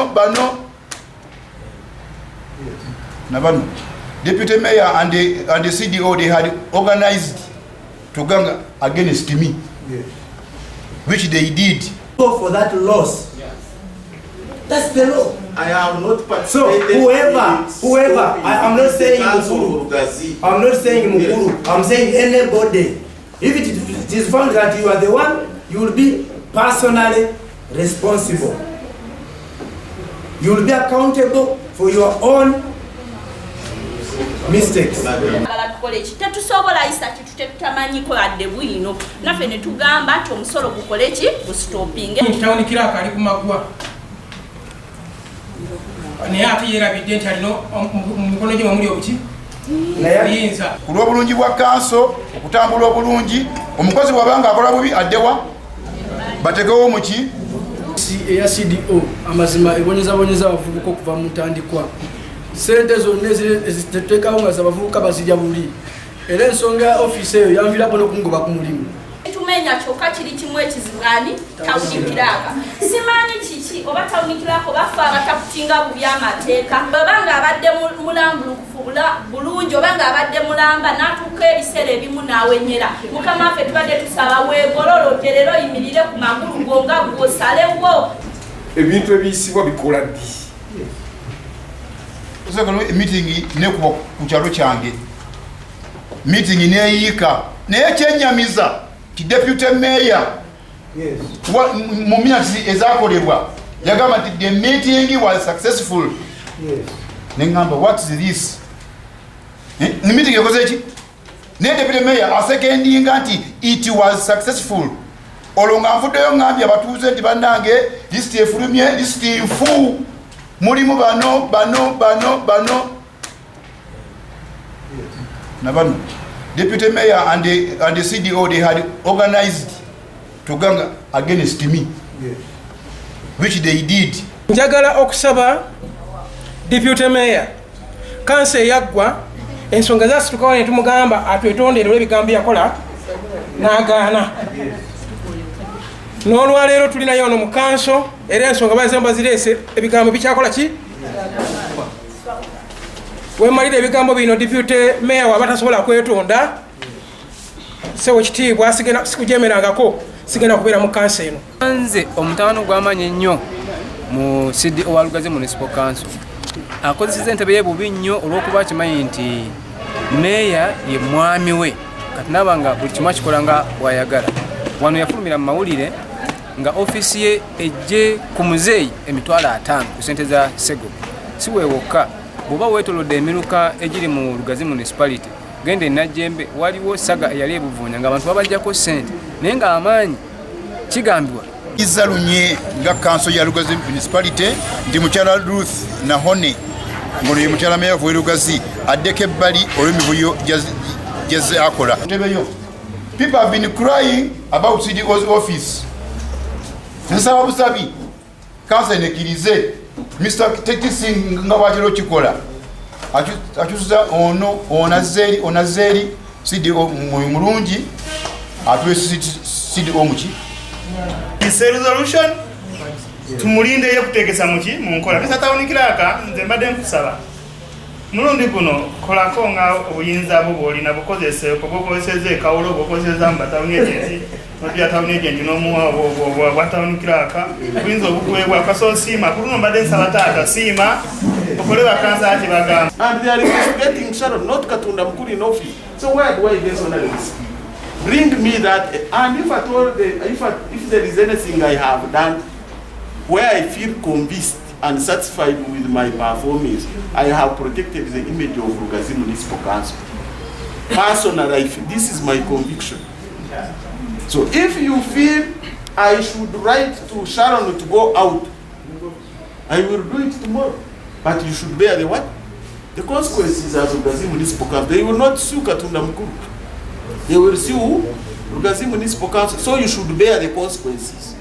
Bano bano na bano, deputy mayor and the CDO, they had organized to gang against me, which they did. Go for that loss. That's the law. I have not So participated whoever, in whoever, stopping I'm not the saying council Mukuru. of Lugazi. I'm not saying Yes. Mukuru. I'm saying anybody. If it is found that you are the one, you will be personally responsible. You will be accountable for your own mistakes. Agala tukole ki? Tetusobola yisa kintu tetutamanyiko yadde bwino. Naffe ne tugamba nti omusolo gukole ki? Gustopinge. Town clerk ali ku maggwa, naye ate yeerabidde nti alina mu mikono gye mwemuli obuki obuyinza. Ku lw'obulungi bwa kanso okutambula obulungi, omukozi bw'abanga akola bubi addewa, batekewo muki. Eya CDO, amazima, ebonyezabonyeza abavubuka okuva mu ntandikwa. Sente zonna eziteekawo nga zabavubuka bazirya buli, era ensonga ya ofiisi eyo yanviirako n'okungoba ku mulimu. Tumenya kyokka kiri kimu ekizibu, ani town clerk? Simanyi kiki oba town clerk oba ffe abatakutinga bubi amateeka, oba nga abadde mulambulukufu bulungi, oba nga abadde mulamba n'atuuka ebiseera ebimu n'awenyera. Mukama waffe, tubadde tusaba weegololodde leero, oyimirire ku magulu go nga gw'osalewo. Ebintu ebiyisibwa bikola ddi? Meeting nekuba ku kyalo kyange, meeting neyiika, naye kyenyamiza ti deputy mayor mu minutes ezakolebwa yagamba nti the meeting was successful. Neŋŋamba, "What is this?" Eh, ni meeting ekoze ki? Naye deputy mayor asecondinga nti it was successful. Olwo nga nvuddeyo ŋŋambye abatuuze nti bannange, lisiti efulumye, lisiti nfu, mulimu bano bano bano bano na bano. Deputy mayor and the CDO, they had organized to gang against me, which they did. Njagala okusaba deputy mayor, kanso eyaggwa ensonga zasitukawo ne tumugamba atwetondere olw'ebigambo yakola n'agaana. N'olwaleero tulinayo ono mu kanso, era ensonga bazemu bazireese, ebigambo bikyakola ki? Wemalira ebigambo bino, deputy mayor waba tasobola kwetonda, sewo kitiibwa, sikujemerangako, sigenda kubeera mu kanso eno. Nze omutawaana gw'amaanyi ennyo mu CDO wa Lugazi Municipal Council akozeseza entebe ye bubi nnyo, olw'okuba akimanyi nti meeya ye mwami we. Kati naaba nga buli kimu akikola nga bw'ayagala. Wano yafulumira mu mawulire nga ofiisi ye ejje ku muzeeyi 50,000 ku sente za sego. Si weewokka, bw'oba weetolodde emiruka egiri mu Lugazi Municipality, genda enajjembe, waliwo saga eyali ebuvunya ng'abantu babajjako sente, naye ng'amaanyi kigambibwa. Iza lunye nga kanso ya Lugazi Municipality nti mukyala Ruth Nahone, ngono ye mukyala meya w'e Lugazi, addeko ebbali olw'emivuyo gyazze akola ntebeyo. People have been crying about CDO's office. Nsaba busabi kanso enekirize Mr Tekisi nga bwatera okikola. Akyusiza ono, ono azze eri, ono azze eri. CDO mulungi, atuwe CDO muki. This resolution tumulindeyo kutegesa muki mu nkola. Mr Town Clerk, nze mbadde nkusaba mulundi guno kolako nga obuyinza bwo bwolina bukozeseeko, bukozeseza ekawulo, bukozeseza mu batown agent, nodya town agent n'omuwa bwa town clerk, buyinza obukuweebwa kaso. Siima ku luno, mbadde nsaba taata siima okole bakansala kye bagamba. And they are investigating Sharon, not Katunda Mukulu in office. So where do I get journalists? Bring me that, and if at all, if there is anything I have done where I feel convinced and satisfied with my performance, I have protected the image of Lugazi Municipal Council. Personally, I feel, this is my conviction. So if you feel I should write to Sharon to go out, I will do it tomorrow. But you should bear the what? The consequences as Lugazi Municipal Council. They will not sue Katunda Mukulu. They will sue Lugazi Municipal Council. So you should bear the consequences.